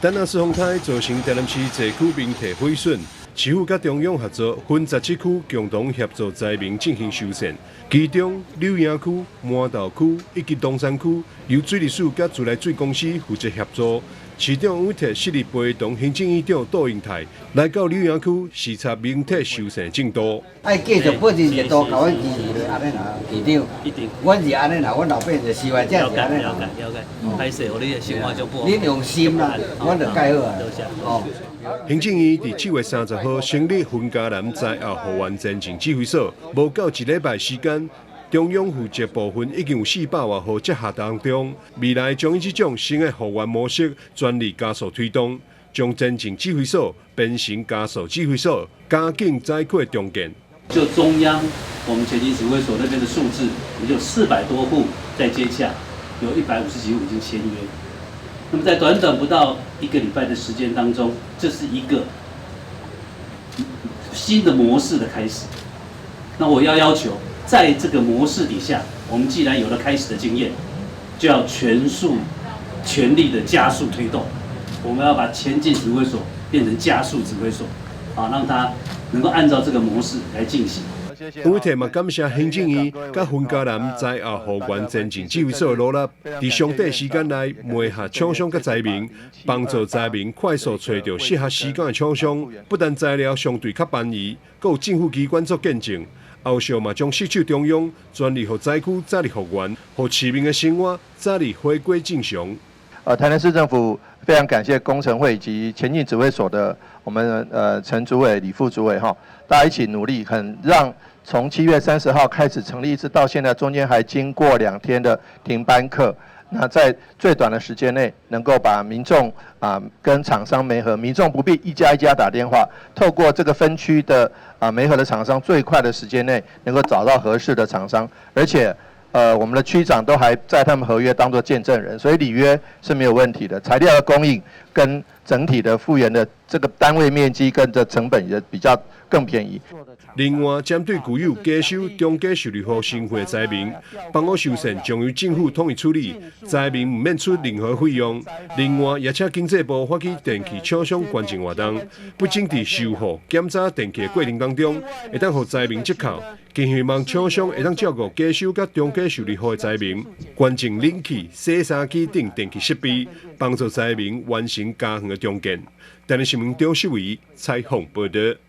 丹那斯風颱造成台南市濟區民宅毀損，市府佮中央合作，分17區共同協助災民進行修繕。其中柳營區、麻豆區以及東山區由水利署佮自來水公司負責協助。市長委託昔日陪同行政院長杜英泰來到柳營區視察民宅修繕進度。愛繼續保持熱度，共阮支持按呢啦，市長。一定。阮是按呢啦，阮老百姓是萬這是按呢啦。了解了解，歹勢，予你的生活足不。恁用心啦，阮就蓋好啊。多謝。哦。行政院佇7月30號成立雲嘉南災後復原前進指揮所，無夠一禮拜時間，中央負責部分已經有400外戶接洽當中，未來將以這種新的復原模式全力加速推動，將前進指揮所變成加速指揮所，加緊災區的重建。就中央我們前進指揮所那邊的數字，也就400多戶在接洽，有150幾戶已經簽約。那麼在短短不到一個禮拜的時間當中，這是一個新的模式的開始。那我要要求，在這個模式底下，我們既然有了開始的經驗，就要全速、全力的加速推動。我們要把前進指揮所變成加速指揮所，啊，讓它能夠按照這個模式來進行。委託嘛感謝行政院佮雲嘉南災後復原前進指揮所的努力，佇上短時間內媒合廠商佮災民，幫助災民快速揣著適合施工的廠商，不但材料相對較便宜，閣有政府機關做見證。後續嘛將攜手中央，全力予災區早日復原，予市民的生活早日回歸正常。台南市政府非常感謝工程會以及前進指揮所的我們陳主委、李副主委哈，大家一起努力，很讓從7月30號開始成立，一直到現在，中間還經過2天的停班課。那在最短的時間內，能夠把民眾啊跟廠商媒合，民眾不必一家一家打電話，透過這個分區的啊媒合的廠商，最快的時間內能夠找到合適的廠商，而且我們的區長都還在他們合約當作見證人，所以履約是沒有問題的。材料的供應跟整體的復原的這個單位面積跟這成本也比較更便宜。另外，針對具有低收、中低收入戶身份的災民，房屋修繕將由政府統一處理，災民毋免出任何費用。另外，也請經濟部發起電器廠商捐贈活動，不僅佇修復、檢查電器的過程當中，會當予災民折扣，更希望廠商會當照顧低收佮中低收入戶的災民，捐贈冷氣、洗衫機等電器設備，幫助災民完成家園的重建。台南新聞張秀偉採訪報導。